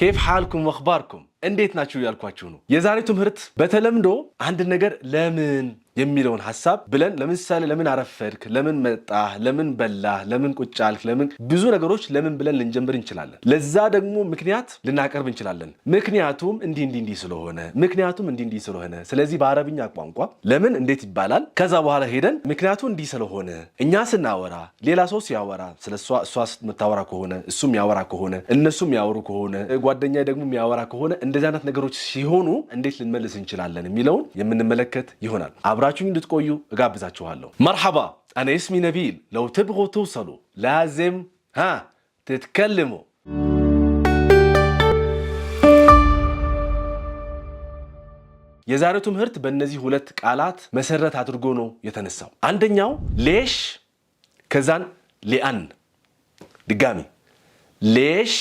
كيف حالكم وأخباركم እንዴት ናችሁ እያልኳችሁ ነው። የዛሬው ትምህርት በተለምዶ አንድ ነገር ለምን የሚለውን ሀሳብ ብለን ለምሳሌ ለምን አረፈድክ፣ ለምን መጣህ፣ ለምን በላህ፣ ለምን ቁጭ አልክ፣ ለምን ብዙ ነገሮች ለምን ብለን ልንጀምር እንችላለን። ለዛ ደግሞ ምክንያት ልናቀርብ እንችላለን። ምክንያቱም እንዲህ እንዲህ እንዲህ ስለሆነ፣ ምክንያቱም እንዲህ እንዲህ ስለሆነ። ስለዚህ በአረብኛ ቋንቋ ለምን እንዴት ይባላል? ከዛ በኋላ ሄደን ምክንያቱ እንዲህ ስለሆነ እኛ ስናወራ፣ ሌላ ሰው ሲያወራ፣ ስለ እሷ የምታወራ ከሆነ፣ እሱ የሚያወራ ከሆነ፣ እነሱ የሚያወሩ ከሆነ፣ ጓደኛ ደግሞ የሚያወራ ከሆነ፣ እንደዚህ አይነት ነገሮች ሲሆኑ እንዴት ልንመልስ እንችላለን የሚለውን የምንመለከት ይሆናል። አብራችሁኝ እንድትቆዩ እጋብዛችኋለሁ። مرحبا، أنا اسمي نبيل. لو تبغوا توصلوا لازم ها تتكلموا። የዛሬው ትምህርት በእነዚህ ሁለት ቃላት መሰረት አድርጎ ነው የተነሳው። አንደኛው ليش፣ ከዛን لأن። ድጋሚ ليش፣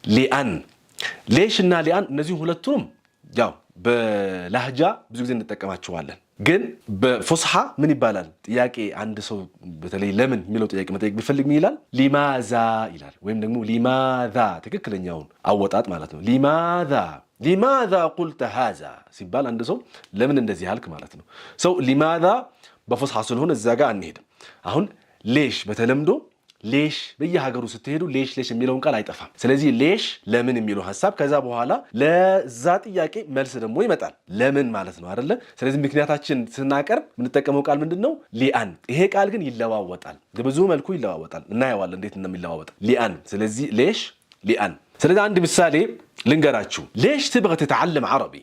لأن። ليش እና لأن እነዚህ ሁለቱንም ያው በ لهجة ብዙ ጊዜ እንጠቀማቸዋለን። ግን በ فصحى ምን ይባላል? ጥያቄ አንድ ሰው በተለይ ለምን የሚለው ጥያቄ መጠየቅ ቢፈልግ ምን ይላል? لماذا ይላል። ወይም ደግሞ لماذا፣ ትክክለኛውን አወጣጥ ማለት ነው። لماذا، لماذا قلت هذا ሲባል አንድ ሰው ለምን እንደዚህ አልክ ማለት ነው። So لماذا በ فصحى ስለሆነ እዛ ጋር አንሄድም። አሁን ليش፣ በተለምዶ ليش በየሀገሩ ስትሄዱ ليش ليش የሚለውን ቃል አይጠፋም። ስለዚህ ليش ለምን የሚለው ሀሳብ ከዛ በኋላ ለዛ ጥያቄ መልስ ደግሞ ይመጣል። ለምን ማለት ነው አይደለ? ስለዚህ ምክንያታችን ስናቀርብ የምንጠቀመው ቃል ምንድን ነው? لأن። ይሄ ቃል ግን ይለዋወጣል፣ በብዙ መልኩ ይለዋወጣል። እናየዋለን እንዴት እንደሚለዋወጥ لأن። ስለዚህ ليش، لأن። ስለዚህ አንድ ምሳሌ ልንገራችሁ። ليش تبغى تتعلم عربي؟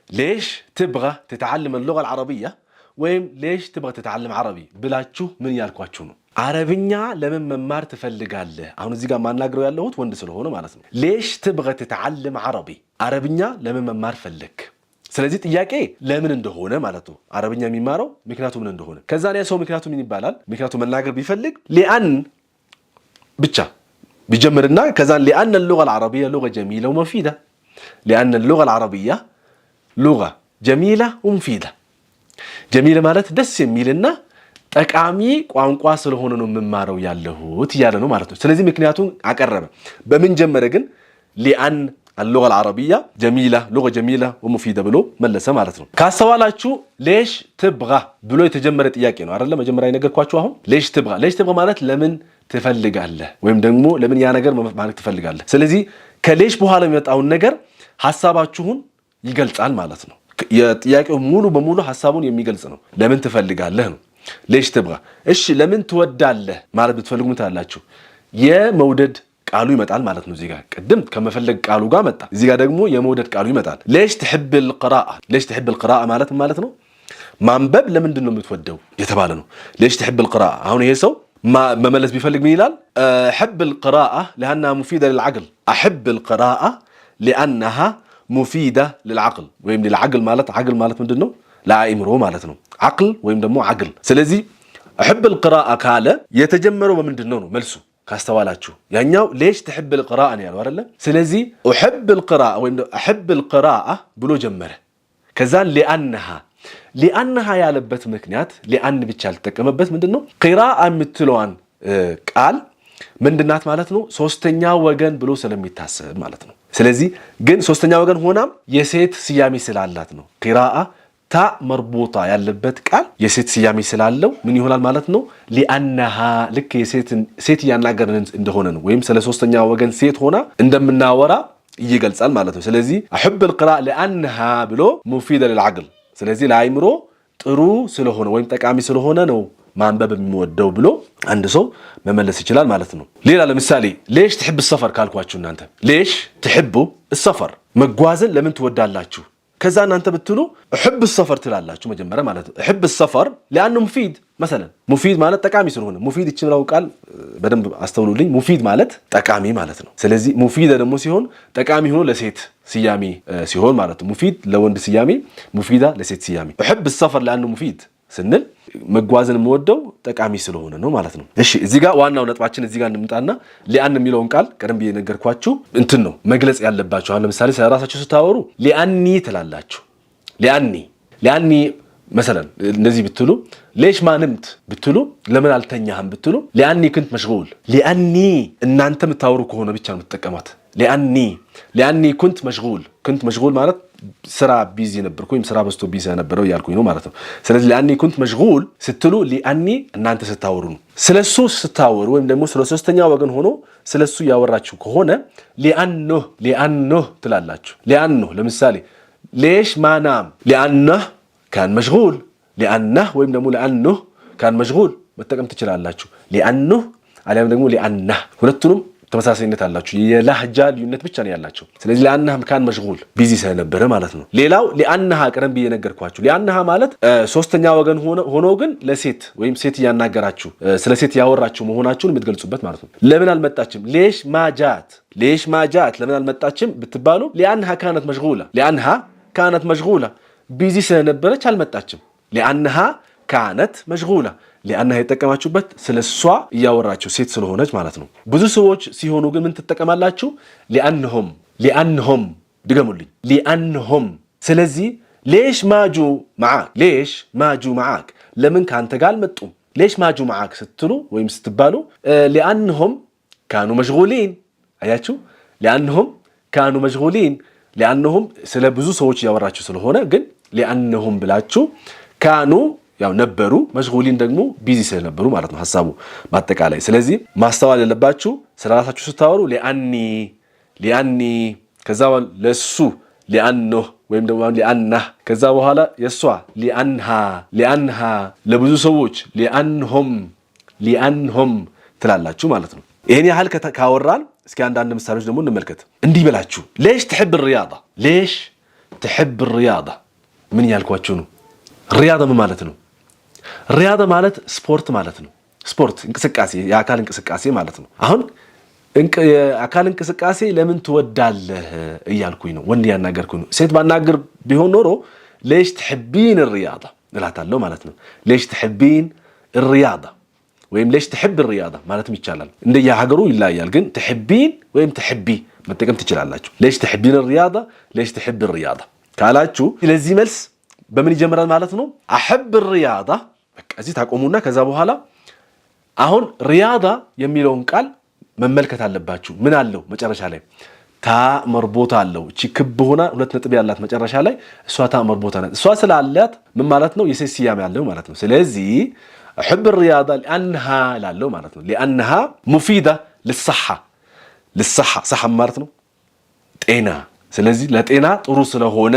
ليش تبغى تتعلم اللغة العربية ወይም ليش تبغى تتعلم عربي ብላችሁ ምን ያልኳችሁ ነው? አረብኛ ለምን መማር ትፈልጋለህ? አሁን እዚህ ጋር ማናግረው ያለሁት ወንድ ስለሆነ ማለት ነው። ليش تبغى تتعلم عربي፣ አረብኛ ለምን መማር ፈለግክ? ስለዚህ ጥያቄ ለምን እንደሆነ ማለት ነው። አረብኛ የሚማረው ምክንያቱ ምን እንደሆነ። ከዛ ያ ሰው ምክንያቱ ምን ይባላል? ምክንያቱ መናገር ቢፈልግ لأن ብቻ ቢጀምርና ከዛ لأن اللغة العربية لغة جميلة ومفيدة، لأن اللغة العربية لغة جميلة ومفيدة። جميلة ማለት ደስ የሚልና ጠቃሚ ቋንቋ ስለሆነ ነው የምማረው ያለሁት እያለ ነው ማለት ነው። ስለዚህ ምክንያቱን አቀረበ። በምን ጀመረ ግን? لأن اللغة العربية جميلة، لغة جميلة ومفيدة ብሎ መለሰ ማለት ነው። ካስተዋላችሁ ليش تبغى ብሎ የተጀመረ ጥያቄ ነው አይደለ? መጀመሪያ የነገርኳችሁ አሁን ليش تبغى። ليش تبغى ማለት ለምን ትፈልጋለህ ወይም ደግሞ ለምን ያ ነገር ማለት ትፈልጋለህ። ስለዚህ ከ ليش በኋላ የሚመጣውን ነገር ሀሳባችሁን ይገልጻል ማለት ነው። የጥያቄው ሙሉ በሙሉ ሀሳቡን የሚገልጽ ነው። ለምን ትፈልጋለህ ነው። ليش تبغى። እሺ ለምን ትወዳለህ ማለት ብትፈልጉ ምን ትላላችሁ? የመውደድ ቃሉ ይመጣል ማለት ነው። እዚህ ጋር ቅድም ከመፈለግ ቃሉ ጋር መጣ። እዚህ ጋር ደግሞ የመውደድ ቃሉ ይመጣል። ليش تحب القراءة። ليش تحب القراءة ማለት ምን ማለት ነው? ማንበብ ለምንድን ነው የምትወደው የተባለ ነው። ليش تحب القراءة። አሁን ይሄ ሰው መመለስ ቢፈልግ ምን ይላል? أحب القراءة لأنها مفيدة للعقل، أحب القراءة لأنها مفيدة للعقل ወይም للعقل ማለት عقل ማለት ምንድን ነው? ለአእምሮ ማለት ነው። عقل ወይም ደግሞ عقل። ስለዚህ أحب القراءة ካለ የተጀመረው በምንድን ነው ነው መልሱ። ካስተዋላችሁ ያኛው ليش تحب القراءة ነው ያለው አይደለ? ስለዚህ أحب القراءة ወይም أحب القراءة ብሎ ጀመረ። ከዛን لأنها، لأنها ያለበት ምክንያት لأن ብቻ ያልተጠቀመበት ምንድን ነው? قراءة የምትለዋን ቃል ምንድናት ማለት ነው? ሶስተኛ ወገን ብሎ ስለሚታሰብ ማለት ነው። ስለዚህ ግን ሶስተኛ ወገን ሆናም የሴት ስያሜ ስላላት ነው። قراءة تاء مربوطة ያለበት ቃል የሴት ስያሜ ስላለው ምን ይሆናል ማለት ነው? لأنها ልክ ሴት እያናገርን እንደሆነ ነው፣ ወይም ስለ ሶስተኛ ወገን ሴት ሆና እንደምናወራ ይገልጻል ማለት ነው። ስለዚህ أحب القراءة لأنها ብሎ مفيدة للعقل፣ ስለዚህ ለአይምሮ ጥሩ ስለሆነ ወይም ጠቃሚ ስለሆነ ነው ማንበብ የሚወደው ብሎ አንድ ሰው መመለስ ይችላል ማለት ነው። ሌላ ለምሳሌ ليش تحب السفر ካልኳችሁ እናንተ ليش تحب السفر መጓዝን ለምን ትወዳላችሁ? ከዛ እናንተ ብትሉ أحب السفر ትላላችሁ መጀመሪያ ማለት ነው። أحب السفر لأنه مفيد مثلا፣ مفيد ማለት ጠቃሚ ስለሆነ፣ مفيد ይችላው ቃል በደንብ አስተውሉልኝ። مفيد ማለት ጠቃሚ ማለት ነው። ስለዚህ مفيدة ደግሞ ሲሆን ጠቃሚ ሆኖ ለሴት ስያሜ ሲሆን ማለት ነው። مفيد ለወንድ ስያሜ፣ مفيدة ለሴት ስያሜ። أحب السفر لأنه مفيد ስንል መጓዝን የምወደው ጠቃሚ ስለሆነ ነው ማለት ነው። እሺ እዚህ ጋር ዋናው ነጥባችን እዚህ ጋር እንምጣና لأن የሚለውን ቃል ቀደም ብዬ የነገርኳችሁ እንትን ነው መግለጽ ያለባችሁ። አሁን ለምሳሌ ስለ ራሳችሁ ስታወሩ لأني ትላላችሁ። لأني، لأني مثلا እንደዚህ ብትሉ ليش ما نمت ብትሉ ለምን አልተኛህም ብትሉ لأني كنت مشغول። لأني እናንተ የምታወሩ ከሆነ ብቻ ነው የምትጠቀሟት። لأني لأني كنت مشغول። كنت مشغول ማለት ስራ busy ነበርኩ ወይም ስራ በዝቶ busy ነበረው እያልኩኝ ነው ማለት ነው። ስለዚህ لأني كنت مشغول ስትሉ لأني እናንተ ስታወሩ ነው። ስለሱ ስታወሩ ወይም ደግሞ ስለ ሶስተኛ ወገን ሆኖ ስለሱ እያወራችሁ ከሆነ لأنه لأنه ትላላችሁ። لأنه ለምሳሌ ليش ما نام لأنه كان مشغول። لأنه ወይም ደግሞ لأنه كان مشغول መጠቀም ትችላላችሁ። لأنه አሊያም ደግሞ لأنه ሁለቱንም ተመሳሳይነት አላችሁ። የ لهجة ልዩነት ብቻ ነው ያላቸው። ስለዚህ لأنه كان مشغول busy ስለነበረ ማለት ነው። ሌላው لأنها ቀደም ብዬ ነገርኳችሁ። لأنها ማለት ሶስተኛ ወገን ሆኖ ግን ለሴት ወይም ሴት እያናገራችሁ ስለ ሴት ያወራችሁ መሆናችሁን የምትገልጹበት ማለት ነው። ለምን አልመጣችም? ليش ما جات ليش ما جات ለምን አልመጣችም ብትባሉ لأنها كانت مشغولة لأنها كانت مشغولة busy ስለነበረች አልመጣችም። لأنها كانت مشغولة لأنها የጠቀማችሁበት ስለ እሷ እያወራችሁ ሴት ስለሆነች ማለት ነው። ብዙ ሰዎች ሲሆኑ ግን ምን ትጠቀማላችሁ? لأنهم لأنهم፣ ድገሙልኝ፣ لأنهم። ስለዚህ ليش ما جو معاك፣ ليش ما جو معاك፣ ለምን ከአንተ ጋር አልመጡም? ليش ما جو معاك ስትሉ ወይም ስትባሉ لأنهم كانوا مشغولين። አያችሁ፣ لأنهم كانوا مشغولين። لأنهم ስለ ብዙ ሰዎች እያወራችሁ ስለሆነ ግን لأنهم ብላችሁ كانوا ያው ነበሩ፣ مشغولين ደግሞ busy ስለነበሩ ማለት ነው ሀሳቡ በአጠቃላይ። ስለዚህ ማስተዋል ያለባችሁ ስለ ራሳችሁ ስታወሩ لأني لأني፣ ከዛ ለሱ لأنه ወይም ደግሞ لأنه፣ ከዛ በኋላ የእሷ لأنها لأنها፣ ለብዙ ሰዎች لأنهم لأنهم ትላላችሁ ማለት ነው። ይህን ያህል ካወራን እስኪ አንዳንድ ምሳሌዎች ደግሞ እንመልከት። እንዲህ ብላችሁ ليش تحب الرياضة፣ ليش تحب الرياضة ምን እያልኳችሁ ነው? رياضة ምን ማለት ነው? رياضة ማለት ስፖርት ማለት ነው። ስፖርት እንቅስቃሴ፣ የአካል እንቅስቃሴ ማለት ነው። አሁን የአካል እንቅስቃሴ ለምን ትወዳለህ እያልኩኝ ነው። ወንድ ያናገርኩኝ ነው። ሴት ባናግር ቢሆን ኖሮ ليش تحبين الرياضة እላታለሁ ማለት ነው። ليش تحبين الرياضة ወይም ليش تحب الرياضة ማለትም ይቻላል። እንደየሀገሩ ይለያያል። ግን تحبين ወይም تحبي መጠቀም ትችላላችሁ። ليش تحبين الرياضة፣ ليش تحب الرياضة ካላችሁ ለዚህ መልስ በምን ይጀምራል ማለት ነው? أحب الرياضة። በቃ እዚህ ታቆሙና ከዛ በኋላ አሁን رياضة የሚለውን ቃል መመልከት አለባችሁ። ምን አለው መጨረሻ ላይ تاء مربوطة አለው። እቺ ክብ ሆና ሁለት ነጥብ ያላት መጨረሻ ላይ እሷ تاء مربوطة ናት። እሷ ስላላት ምን ማለት ነው? የሴት ስያሜ ያለው ማለት ነው። ስለዚህ أحب الرياضة لأنها ላለው ማለት ነው። لأنها مفيدة للصحة للصحة صحة ማለት ነው ጤና። ስለዚህ ለጤና ጥሩ ስለሆነ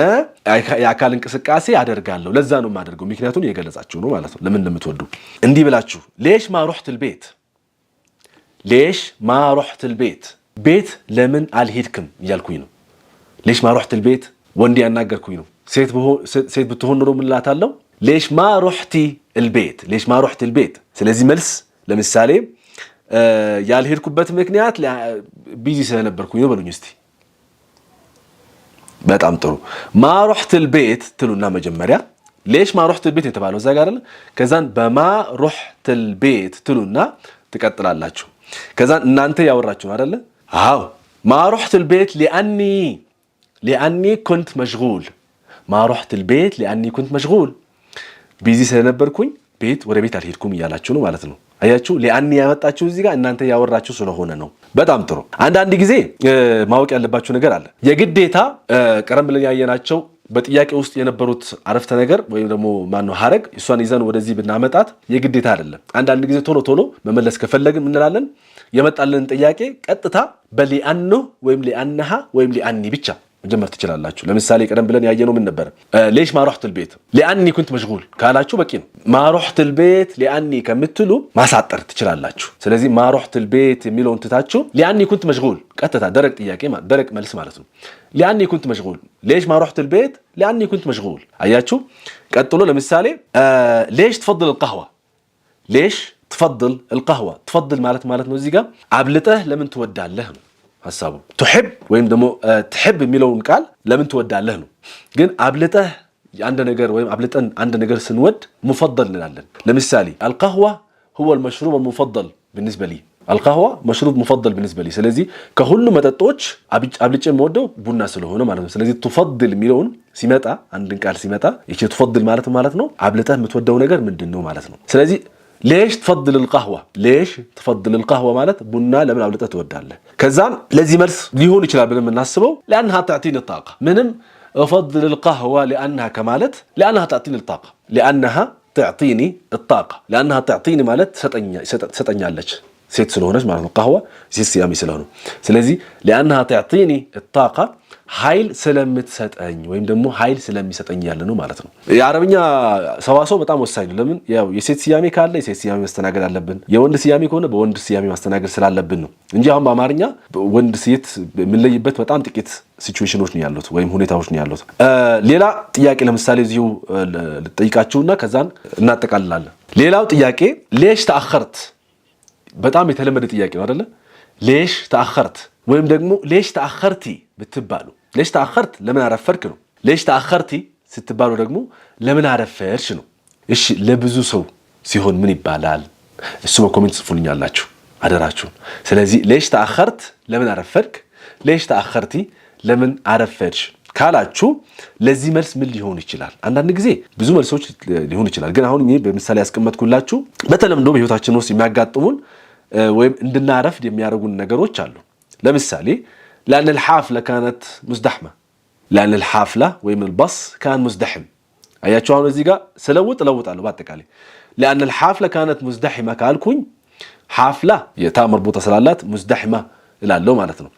የአካል እንቅስቃሴ አደርጋለሁ። ለዛ ነው የማደርገው። ምክንያቱን እየገለጻችሁ ነው ማለት ነው ለምን እንደምትወዱ። እንዲህ ብላችሁ ليش ما رحت البيت፣ ليش ما رحت البيت፣ ቤት ለምን አልሄድክም እያልኩኝ ነው። ليش ما رحت البيت ወንድ ያናገርኩኝ ነው። ሴት ብትሆን ኖሮ ምን እላታለሁ? ليش ما رحتي البيت፣ ليش ما رحتي البيت። ስለዚህ መልስ ለምሳሌ ያልሄድኩበት ምክንያት busy ስለነበርኩኝ ነው በሉኝ እስቲ። በጣም ጥሩ። ما رحت البيت ትሉና መጀመሪያ ليش ما رحت البيت የተባለው እዛ ጋር አይደለ? ከዛን በ ما رحت البيت ትሉና ትቀጥላላችሁ። ከዛን እናንተ ያወራችሁ ነው አይደለ? አዎ ما رحت البيت لأني لأني كنت مشغول። ما رحت البيت لأني كنت مشغول፣ busy ስለነበርኩኝ ቤት ወደ ቤት አልሄድኩም እያላችሁ ነው ማለት ነው። አያችሁ፣ لأني ያመጣችሁ እዚህ ጋር እናንተ ያወራችሁ ስለሆነ ነው። በጣም ጥሩ። አንዳንድ ጊዜ ማወቅ ያለባችሁ ነገር አለ። የግዴታ ቀደም ብለን ያየናቸው በጥያቄ ውስጥ የነበሩት አረፍተ ነገር ወይም ደግሞ ማነው ሀረግ እሷን ይዘን ወደዚህ ብናመጣት የግዴታ አይደለም። አንዳንድ ጊዜ ቶሎ ቶሎ መመለስ ከፈለግን እንላለን የመጣልንን ጥያቄ ቀጥታ በ لأنه ወይም لأنها ወይም لأني ብቻ መጀመር ትችላላችሁ። ለምሳሌ ቀደም ብለን ያየነው ምን ነበረ? ليش ما رحت البيت لأني كنت مشغول ካላችሁ በቂ ነው። ما رحت البيت لأني ከምትሉ ማሳጠር ትችላላችሁ። ስለዚህ ما رحت البيت የሚለውን ትታችሁ لأني كنت مشغول ቀጥታ ደረቅ ጥያቄ ደረቅ መልስ ማለት ነው። لأني كنت مشغول ليش ما رحت البيت لأني كنت مشغول። አያችሁ። ቀጥሎ ለምሳሌ ليش تفضل القهوة ليش تفضل القهوة تفضل ማለት ማለት ነው እዚህ ጋር አብልጠህ ለምን ትወዳለህ ነው ሀሳቡ። تحب ወይም ደግሞ تحب የሚለውን ቃል ለምን ትወዳለህ ነው። ግን አብልጠህ አንድ ነገር ወይም አብልጠን አንድ ነገር ስንወድ مفضل እንላለን። ለምሳሌ القهوة هو المشروب المفضل بالنسبة لي القهوة مشروب مفضل بالنسبة لي። ስለዚህ ከሁሉ መጠጦች አብልጬ የምወደው ቡና ስለሆነ ማለት ነው። ስለዚህ تفضل የሚለውን ሲመጣ፣ አንድን ቃል ሲመጣ ይቺ تفضل ማለት ነው አብልጠህ የምትወደው ነገር ምንድን ነው ማለት ነው። ስለዚህ ليش تفضل القهوة፣ ليش تفضل القهوة ማለት ቡና ለምን አብልጠህ ትወዳለህ? ከዛም ለዚህ መልስ ሊሆን ይችላል ብለን የምናስበው لأنها تعطيني الطاقة። ምንም أفضل القهوة لأنها ከማለት لأنها تعطيني الطاقة፣ لأنها تعطيني الطاقة፣ لأنها تعطيني ማለት ትሰጠኛለች፣ ሴት ስለሆነች ማለት ነው። قهوة ሴት ስያሜ ስለሆነ፣ ስለዚህ لأنها تعطيني الطاقة ኃይል ስለምትሰጠኝ ወይም ደግሞ ኃይል ስለሚሰጠኝ ያለ ነው ማለት ነው። የአረብኛ ሰዋሰው በጣም ወሳኝ ነው። ለምን? ያው የሴት ስያሜ ካለ የሴት ስያሜ ማስተናገድ አለብን። የወንድ ስያሜ ከሆነ በወንድ ስያሜ ማስተናገድ ስላለብን ነው እንጂ አሁን በአማርኛ ወንድ ሴት የምንለይበት በጣም ጥቂት ሲቹዌሽኖች ነው ያሉት ወይም ሁኔታዎች ነው ያሉት። ሌላ ጥያቄ ለምሳሌ እዚሁ ልጠይቃችሁና ከዛን እናጠቃልላለን። ሌላው ጥያቄ ليش تأخرت፣ በጣም የተለመደ ጥያቄ ነው አደለ? ليش تأخرت ወይም ደግሞ ليش تأخرتي ብትባሉ፣ ليش تأخرت ለምን አረፈድክ ነው። ليش تأخرتي ስትባሉ ደግሞ ለምን አረፈድሽ ነው። እሺ ለብዙ ሰው ሲሆን ምን ይባላል? እሱ በ comment ጽፉልኛላችሁ አደራችሁን። ስለዚህ ليش تأخرت ለምን አረፈድክ፣ ليش تأخرتي ለምን አረፈድሽ ካላችሁ ለዚህ መልስ ምን ሊሆን ይችላል? አንዳንድ ጊዜ ብዙ መልሶች ሊሆን ይችላል። ግን አሁን በምሳሌ ያስቀመጥኩላችሁ በተለምዶ በህይወታችን ውስጥ የሚያጋጥሙን ወይም እንድናረፍድ የሚያደርጉን ነገሮች አሉ። ለምሳሌ لأن الحافلة كانت مزدحمة፣ لأن الحافلة ወይም الباص كان مزدحم። አያችሁ አሁን እዚህ ጋር ስለውጥ እለውጣለሁ። በአጠቃላይ لأن الحافلة كانت مزدحمة ካልኩኝ حافلة የ تاء مربوطة ስላላት مزدحمة እላለሁ ማለት ነው።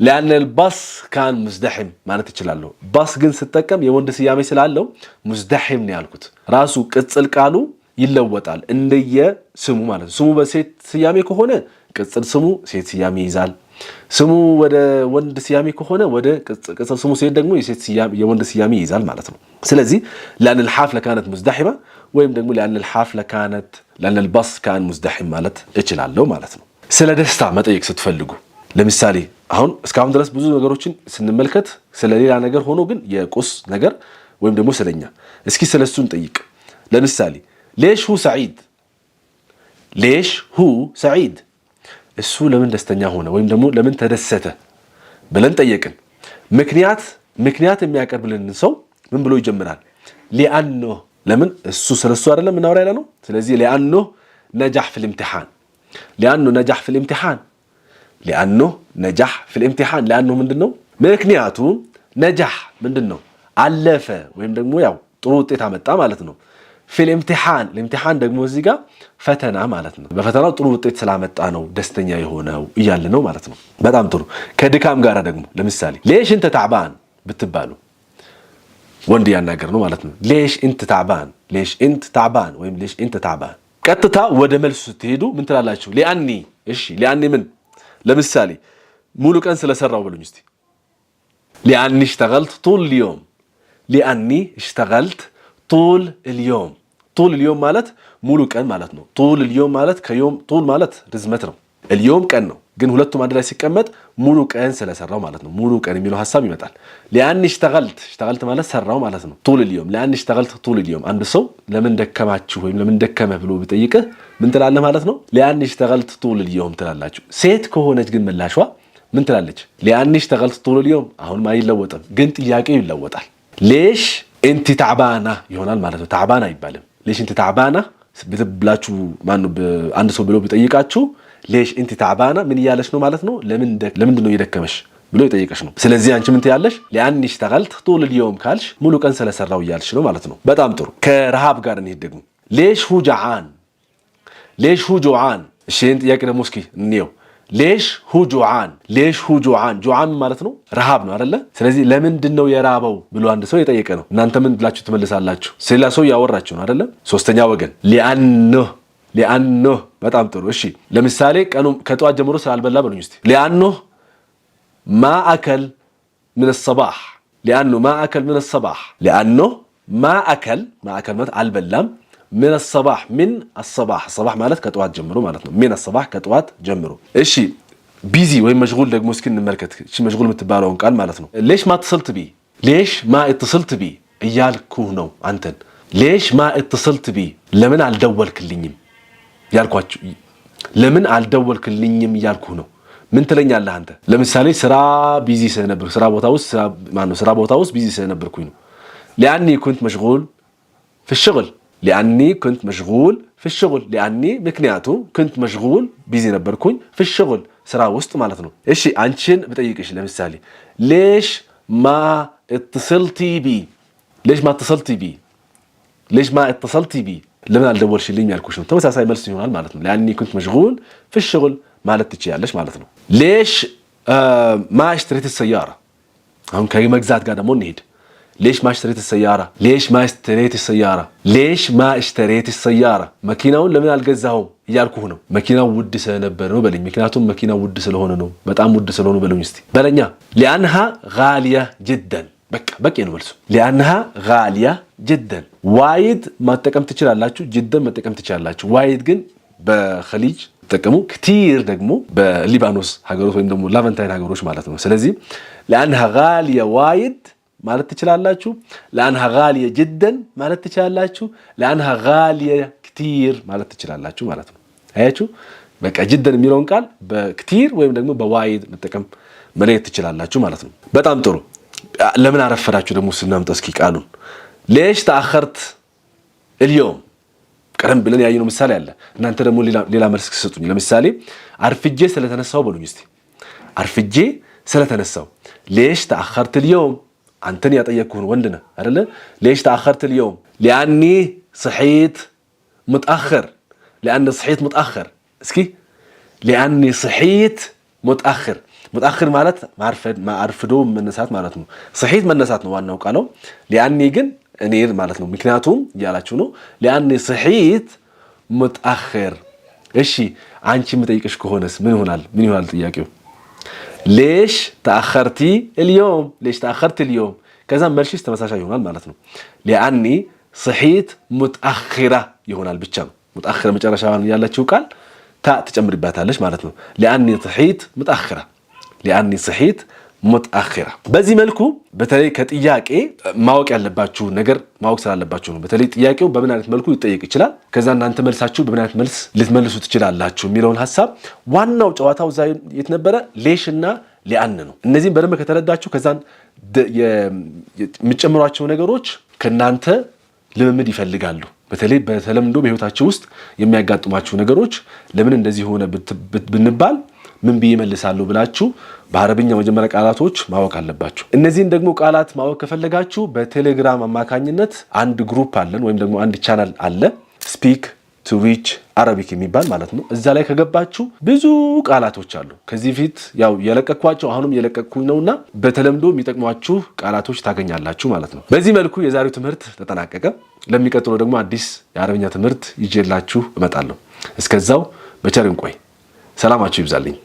لأن الباص كان مزدحم ማለት እችላለሁ። باص ግን ስጠቀም የወንድ ስያሜ ስላለው مزدحم ነው ያልኩት። ራሱ ቅጽል ቃሉ ይለወጣል እንደየ ስሙ ማለት ነው። ስሙ በሴት ስያሜ ከሆነ ቅጽል ስሙ ሴት ስያሜ ይይዛል። ስሙ ወደ ወንድ ስያሜ ከሆነ ወደ ቅጽል ስሙ ሴት ደግሞ የወንድ ስያሜ ይይዛል ማለት ነው። ስለዚህ لأن الحافلة كانت مزدحمة ወይም ደግሞ لأن الحافلة كانت لأن الباص كان مزدحم ማለት እችላለሁ ማለት ነው። ስለ ደስታ መጠየቅ ስትፈልጉ ለምሳሌ አሁን እስካሁን ድረስ ብዙ ነገሮችን ስንመልከት ስለ ሌላ ነገር ሆኖ ግን የቁስ ነገር ወይም ደግሞ ስለኛ፣ እስኪ ስለ እሱ እንጠይቅ። ለምሳሌ ليش هو سعيد፣ ليش هو سعيد፣ እሱ ለምን ደስተኛ ሆነ ወይም ደግሞ ለምን ተደሰተ ብለን ጠየቅን። ምክንያት የሚያቀርብልን ሰው ምን ብሎ ይጀምራል? لأنه። ለምን? እሱ ስለ እሱ አይደለም እናወራ ያለ ነው። ስለዚህ لأنه نجح في الامتحان፣ لأنه نجح في الامتحان፣ لأنه نجح في الامتحان። لأنه ምንድን ነው ምክንያቱ? نجح ምንድን ነው? አለፈ ወይም ደግሞ ያው ጥሩ ውጤት አመጣ ማለት ነው። في الامتحان፣ الامتحان ደግሞ እዚህ ጋር ፈተና ማለት ነው። በፈተናው ጥሩ ውጤት ስላመጣ ነው ደስተኛ የሆነው እያለ ነው ማለት ነው። በጣም ጥሩ። ከድካም ጋር ደግሞ ለምሳሌ ليش انت تعبان ብትባሉ ወንድ እያናገር ነው ማለት ነው። ليش انت تعبان፣ ليش انت تعبان ወይም ليش انت تعبان። ቀጥታ ወደ መልሱ ስትሄዱ ምን ትላላችሁ? لأني። እሺ لأني ምን? ለምሳሌ ሙሉ ቀን ስለሰራው ብሉኝ እስቲ። لأني اشتغلت طول اليوم፣ لأني اشتغلت طول اليوم። طول اليوم ማለት ሙሉ ቀን ማለት ነው። طول اليوم ማለት ከ يوم፣ طول ማለት ርዝመት ነው። اليوم ቀን ነው። ግን ሁለቱም አንድ ላይ ሲቀመጥ ሙሉ ቀን ስለሰራው ማለት ነው። ሙሉ ቀን የሚለው ሀሳብ ይመጣል። لأني اشتغلت፣ اشتغلت ማለት ሰራው ማለት ነው። طول اليوم፣ لأني اشتغلت طول اليوم። አንድ ሰው ለምን ደከማችሁ ወይም ለምን ደከመህ ብሎ ቢጠይቅህ ምን ትላለህ ማለት ነው? لأني اشتغلت طول اليوم ትላላችሁ። ሴት ከሆነች ግን ምላሿ ምን ትላለች? لأني اشتغلت طول اليوم። አሁንም አይለወጥም፣ ግን ጥያቄው ይለወጣል። ليش انتي تعبانة ይሆናል ማለት ነው። تعبان አይባልም። ليش انتي تعبانة ብላችሁ ማነው አንድ ሰው ብሎ ቢጠይቃችሁ ليش انتي تعبانة ምን እያለች ነው ማለት ነው? ለምንድን ነው እየደከመሽ ብሎ የጠየቀሽ ነው። ስለዚህ አንቺ ምን ትያለሽ? لأني اشتغلت طول اليوم ካልሽ ሙሉ ቀን ስለሰራው እያልሽ ነው ማለት ነው። በጣም ጥሩ። ከረሃብ ጋር እንሂድ ደግሞ። ليش هو جعان፣ ليش هو جوعان። እሺ ይህን ጥያቄ ደግሞ እስኪ እንየው። ليش هو جوعان፣ ليش هو جوعان። جوعان ማለት ነው ረሃብ ነው አይደለ? ስለዚህ ለምንድን ነው የራበው ብሎ አንድ ሰው የጠየቀ ነው። እናንተ ምን ብላችሁ ትመልሳላችሁ? ስለሌላ ሰው እያወራችሁ ነው አይደለ? ሶስተኛ ወገን لأنه፣ لأنه። በጣም ጥሩ። እሺ ለምሳሌ ቀኑ ከጠዋት ጀምሮ ስላልበላ በሉኝ እስቲ። لأنه ما أكل من الصباح፣ لأنه ما أكل من الصباح፣ لأنه ما أكل፣ ما أكل ማለት አልበላም፣ من الصباح፣ من الصباح፣ صباح ማለት ከጠዋት ጀምሮ ማለት ነው። من الصباح ከጠዋት ጀምሮ። እሺ busy ወይም مشغول ደግሞ እስኪ እንመልከት። እሺ مشغول የምትባለውን ቃል ማለት ነው። ليش ما اتصلت بي፣ ليش ما اتصلت بي እያልኩህ ነው አንተን። ليش ما اتصلت بي ለምን አልደወልክልኝም ያልኳችሁ፣ ለምን አልደወልክልኝም እያልኩህ ነው። ምን ትለኛለህ አንተ? ለምሳሌ ስራ busy ስለነበርኩ ስራ ቦታ ውስጥ ማነው ስራ ቦታ ውስጥ busy ስለነበርኩኝ ነው። لأني كنت مشغول في الشغل، لأني كنت مشغول في الشغل። لأني ምክንያቱም፣ كنت مشغول busy ነበርኩኝ፣ في الشغل ስራ ውስጥ ማለት ነው። እሺ፣ አንቺን ብጠይቅሽ ለምሳሌ ليش ما اتصلتي بي، ليش ما اتصلتي بي، ليش ما اتصلتي بي ለምን አልደወልሽልኝ ያልኩሽ ነው። ተመሳሳይ መልስ ይሆናል ማለት ነው። لأني كنت مشغول في الشغل ማለት ትችያለሽ ማለት ነው። ليش ما اشتريت سيارة። አሁን ከመግዛት ጋር ደግሞ እንሄድ። ليش ما اشتريت سيارة، ليش ما اشتريت سيارة، ليش ما اشتريت سيارة መኪናውን ለምን አልገዛኸውም እያልኩህ ነው። መኪናው ውድ ስለነበር ነው በለኝ። ምክንያቱም መኪናው ውድ ስለሆነ ነው፣ በጣም ውድ ስለሆነ በለኝ እስቲ በለኛ። لأنها غالية جدا። በቃ በቂ ነው መልሱ። لأنها غالية جدا። وايد መጠቀም ትችላላችሁ፣ جدا መጠቀም ትችላላችሁ። وايد ግን በኸሊጅ ተጠቀሙ፣ كتير ደግሞ በሊባኖስ ሀገሮች ወይም ደግሞ Levantine ሀገሮች ማለት ነው። ስለዚህ لأنها غالية وايد ማለት ትችላላችሁ። لأنها غالية جدا ማለት ትችላላችሁ። لأنها غالية كتير ማለት ትችላላችሁ ማለት ነው። አያችሁ፣ በቃ جدا የሚለውን ቃል በ كتير ወይም ደግሞ በ وايد መጠቀም መለየት ትችላላችሁ ማለት ነው። በጣም ጥሩ። ለምን አረፈዳችሁ ደግሞ ስናምጣ እስኪ ቃሉን ليش تأخرت اليوم ቀደም ብለን ያየነው ምሳሌ አለ። እናንተ ደግሞ ሌላ መልስ ስጡኝ። ለምሳሌ አርፍጄ ስለተነሳው በሉኝ እስቲ። አርፍጄ ስለተነሳው ليش تأخرت اليوم። አንተን ያጠየቅኩህን ወንድ ነህ አይደለ? ليش تأخرت اليوم؟ لأني صحيت متأخر، لأني صحيت متأخر። እስኪ لأني صحيت متأخر። متأخر ማለት ማርፈድ፣ አርፍዶ መነሳት ማለት ነው። صحيت መነሳት ነው ዋናው ቃለው። لأني ግን እኔ ማለት ነው። ምክንያቱም እያላችሁ ነው። لأني صحيت متأخر። እሺ፣ አንቺ የምጠይቅሽ ከሆነስ ምን ይሆናል? ምን ይሆናል ጥያቄው? ليش تأخرتي اليوم، ليش تأخرتي اليوم። ከዛም መልሽስ ተመሳሳይ ይሆናል ማለት ነው። لأني صحيت متأخرة ይሆናል ብቻ ነው። متأخرة መጨረሻ ያለችው ቃል تاء ትጨምሪባታለች ማለት ነው። لأني صحيت متأخرة، لأني صحيت متأخرة። በዚህ መልኩ በተለይ ከጥያቄ ማወቅ ያለባችሁ ነገር ማወቅ ስላለባችሁ ነው። በተለይ ጥያቄው በምን አይነት መልኩ ሊጠየቅ ይችላል፣ ከዛ እናንተ መልሳችሁ በምን አይነት መልስ ልትመልሱ ትችላላችሁ የሚለውን ሀሳብ ዋናው ጨዋታው እዛ የት ነበረ? ليش እና لأن ነው። እነዚህም በደንብ ከተረዳችሁ ከዛን የምትጨምሯቸው ነገሮች ከእናንተ ልምምድ ይፈልጋሉ። በተለይ በተለምዶ በህይወታችሁ ውስጥ የሚያጋጥሟችሁ ነገሮች ለምን እንደዚህ ሆነ ብንባል ምን ብዬ እመልሳለሁ ብላችሁ በአረብኛ መጀመሪያ ቃላቶች ማወቅ አለባችሁ። እነዚህን ደግሞ ቃላት ማወቅ ከፈለጋችሁ በቴሌግራም አማካኝነት አንድ group አለን ወይም ደግሞ አንድ ቻናል አለ፣ Speak to Reach Arabic የሚባል ማለት ነው። እዛ ላይ ከገባችሁ ብዙ ቃላቶች አሉ። ከዚህ በፊት ያው የለቀኳቸው አሁንም የለቀቅኩኝ ነውና በተለምዶ የሚጠቅሟችሁ ቃላቶች ታገኛላችሁ ማለት ነው። በዚህ መልኩ የዛሬው ትምህርት ተጠናቀቀ። ለሚቀጥለው ደግሞ አዲስ የአረብኛ ትምህርት ይዤላችሁ እመጣለሁ። እስከዛው በቸር እንቆይ። ሰላማችሁ ይብዛልኝ።